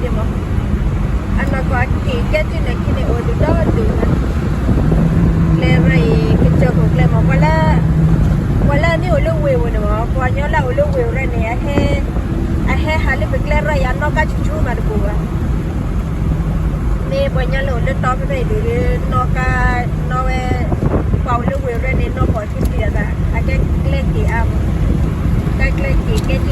မ့ၢ် အနီၢ်ကီၢ်အက့ၢ်ကဲထံၣ်န့ၣ် က့န့ၣ်အိၣ်ဒုးဒီဒုးဝဲ, ကျဲရဲၣ်အံၤ ကစၢၢ်ခိၣ်ကျဲမ့ၢ် ပှၤလၢ ပှၤလၢအမ့ၢ်အိၣ်လၢဝ့ၢ်ဧိၤန့ၣ်မ့ၢ် ပှၤကညီလၢအအိၣ်လၢဝ့ၢ်ရဲၣ်န့ၣ် အဟဲ အဟဲဟးလၢပကျဲရဲၣ်အံၤ အနီၣ်ကါဆူၣ်ဆူၣ်မးတပူၤဘၣ်. မ့ၢ်ပှၤကညီလၢအိၣ်လၢတီဖဲဖဲအံၤဒုး နီၣ်ကါ နီၣ်ဝဲ ပှၤအိၣ်လၢဝ့ၢ်ရဲၣ်န့ၣ် နီၣ်ကီၢ်ထံထံအသး အကဲကျဲက့ၤအါမး, ကဲကျဲက့ၤကဲ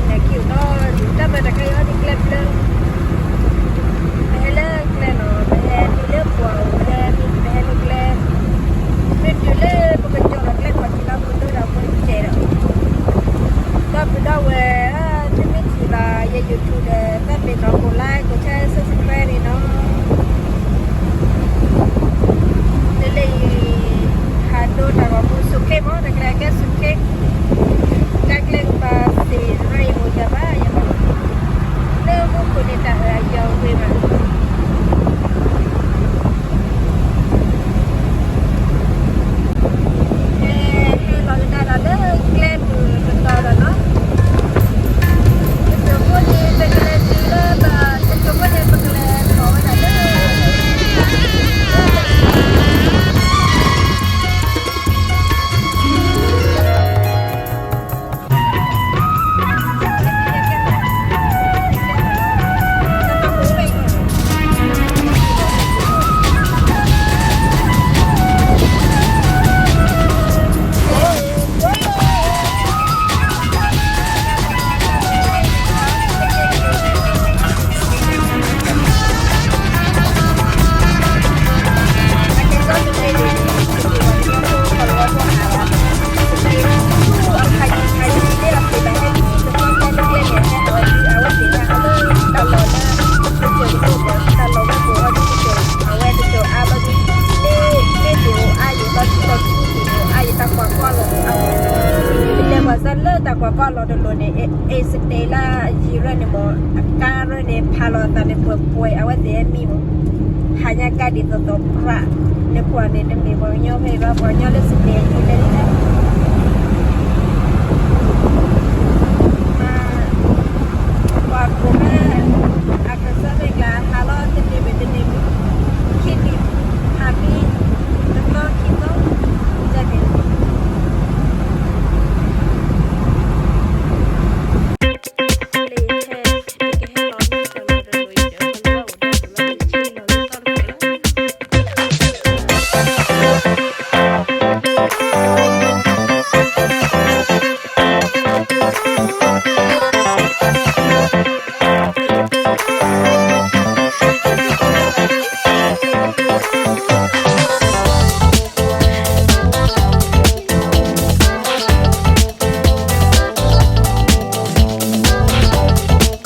ထံၣ်န့ၣ် က့ၤအိၣ်ဒီဒုး တၢ်မၤတခါအံၤအီၤဒ်ကျဲဘျၢ ပဟဲလၢကျဲလီၤ ပဟဲမံလၢပှၢ်ဧိၤ ပဟဲမံ ပဟဲလၢကျဲ, မ့ၢ်တုၤလၢပကကၠီၣ်လီၤကျဲခီၣ်ထံးလီၤ ပကဒိဒီးပကစဲးဒီး, ဒီပုၢ်ဒီဝဲၢ် သုမ့ၢ်ထံၣ်ဘၣ်ယ YouTube ဒီး သးပ့ၤနီၣ်ကိး like ကိး share subscribe န့ၣ်နီၤ. လၢလၢအံၤ ဟးဒိတၢ်ဂီၤမူ စူးခ့မး တၢ်ကျဲကဲစူးခ့, တၢ်ကျဲကပၤသ့ၣ်ရၢအံၤအိၣ်ယၤဘၣ်ယၤဘၣ်, လၢမူခိၣ်န့ၣ်တၢ်အၢအယီၤဝ့ၤဘၣ်. ဟဲဟဲလီၤကဒါဒီးလၢကျဲမုၢ်တတီၤဒီးနီၤ, တစိၢ်ဖိန့ၣ် ပကလဲၤတုၤလၢဘၣ် တစိၢ်ဖိန့ၣ် ပကလဲၤထီၣ်ဝဲဒၣ်လၢ အဝဲတစိၢ်အါလီၤဒ် မ့ၢ်မ့ၢ်တအိၣ်အါယံၤလီၤ ထံလီၤထူက့ၤအိၣ်အါယံၤ တၢ်ကွၢ်ကီလီၤအါမး, ပတဲပှၤစၢ်လၢတၢ်ကွၢ်ကီလီၤတလိၤန့ၣ် အ့စတဲလၢယံၤရၢၣ်န့ၣ်မး အကါရၢၣ်န့ၣ် ဖးလီၤအသးန့ၣ် ပှဲၤပှဲၤ အဝဲသ့ၣ်ဟဲမံမး, ဟးညါကါဒ်သိးသိးပြး နကွၢ်န့ၣ် တမ့ၢ်ပှၤကညီဖဲအံၤဘၣ် ပှၤကညီလၢစတဲယံၤလဲၣ်န့ၣ် မၤ ပှၤကိးမး အကစၢ်မ့ၢ်ကျါ ဟးလီၤတနံၤမ့ၢ်တနံၤမ့ၢ် ခံနံၤ ဟးမံ တသီခံသီ တၢ်န့ၣ် လၢဟဲ ကဟဲလီၤမ့ၢ်တၢ်လီၤတလိၤအံၤ တၢ်လီၤဝဲအိၣ်ဒီးတလီၤတဆံ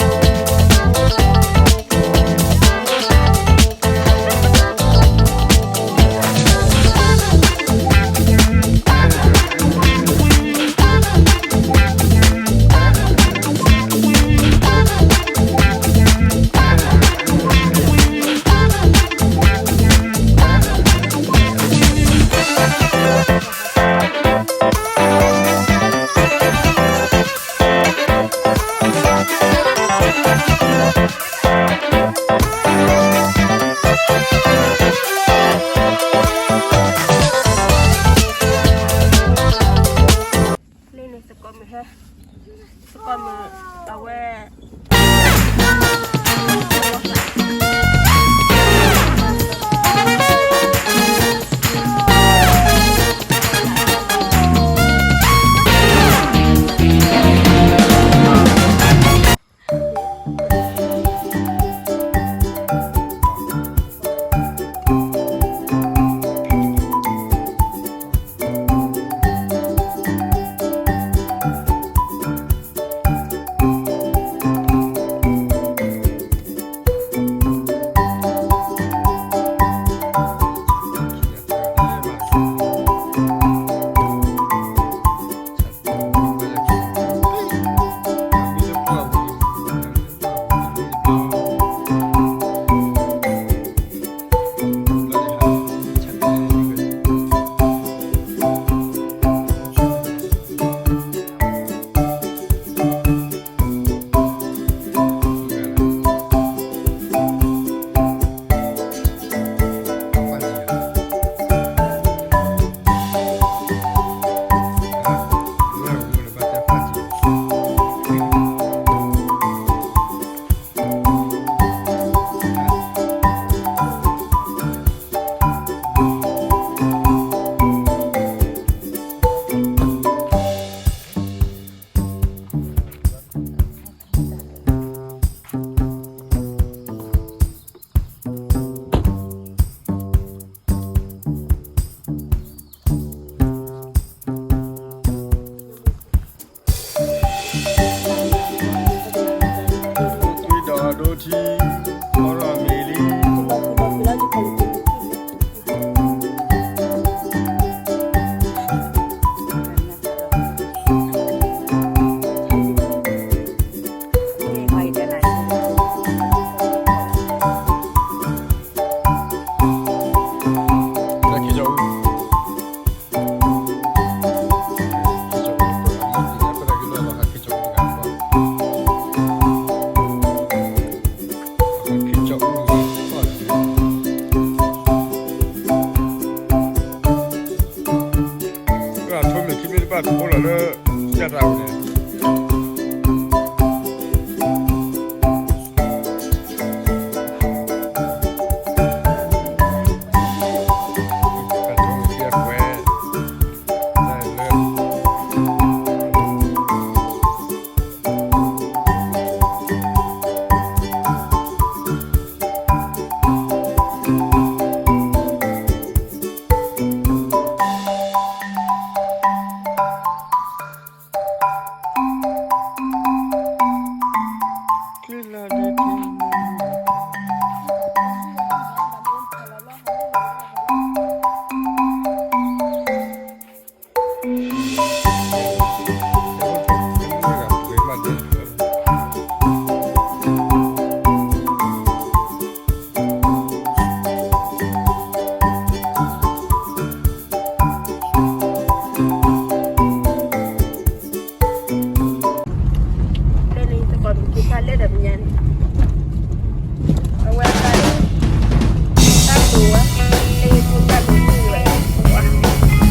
လီၤလၢသီတဖျၢၣ်လီၤ.လၢန့ၣ် သကိးမုၣ်ဟဲ, သကိးမုၣ်အဝဲ ကၢ်တၢ်ဝဲန့ၣ် ဖဲန့ၣ် သကိးမ့ၢ်က့ၤဖးလဲၢ်ဒီးမဲာ်ညါန့ၣ် အဝဲတၢ် တၢ်တိၤဝဲ လၢယဖိတၢ်လိၤန့ၣ်ဝဲ ပှၤ ဖိတၢ်လိၤန့ၣ် အ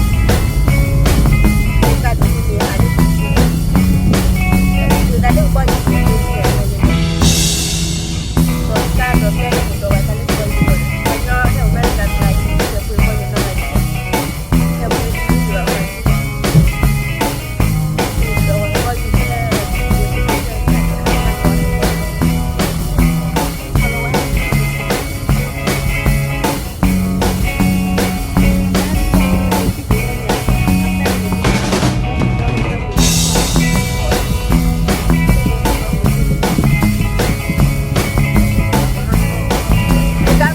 ဒိၣ် တၢ်လိၤဘီယၤ ဒီးတၢ်ဒီးဖဲန့ၣ် ဒီးဝဲတၢ်လိၤ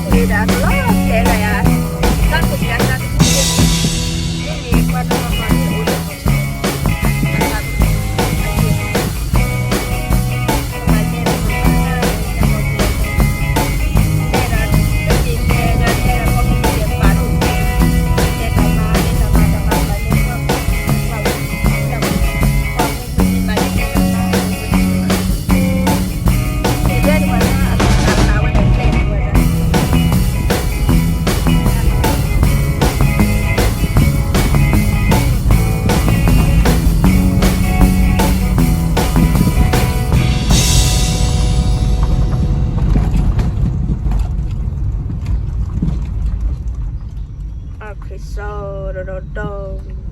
ဘီယၤ ပှၤညီဖဲအမဲရကၤတဂၤအံၤ ဒီးပှၤဘီယၤနီၢ်ဂၤ အခ့စီဒီဒီဒီ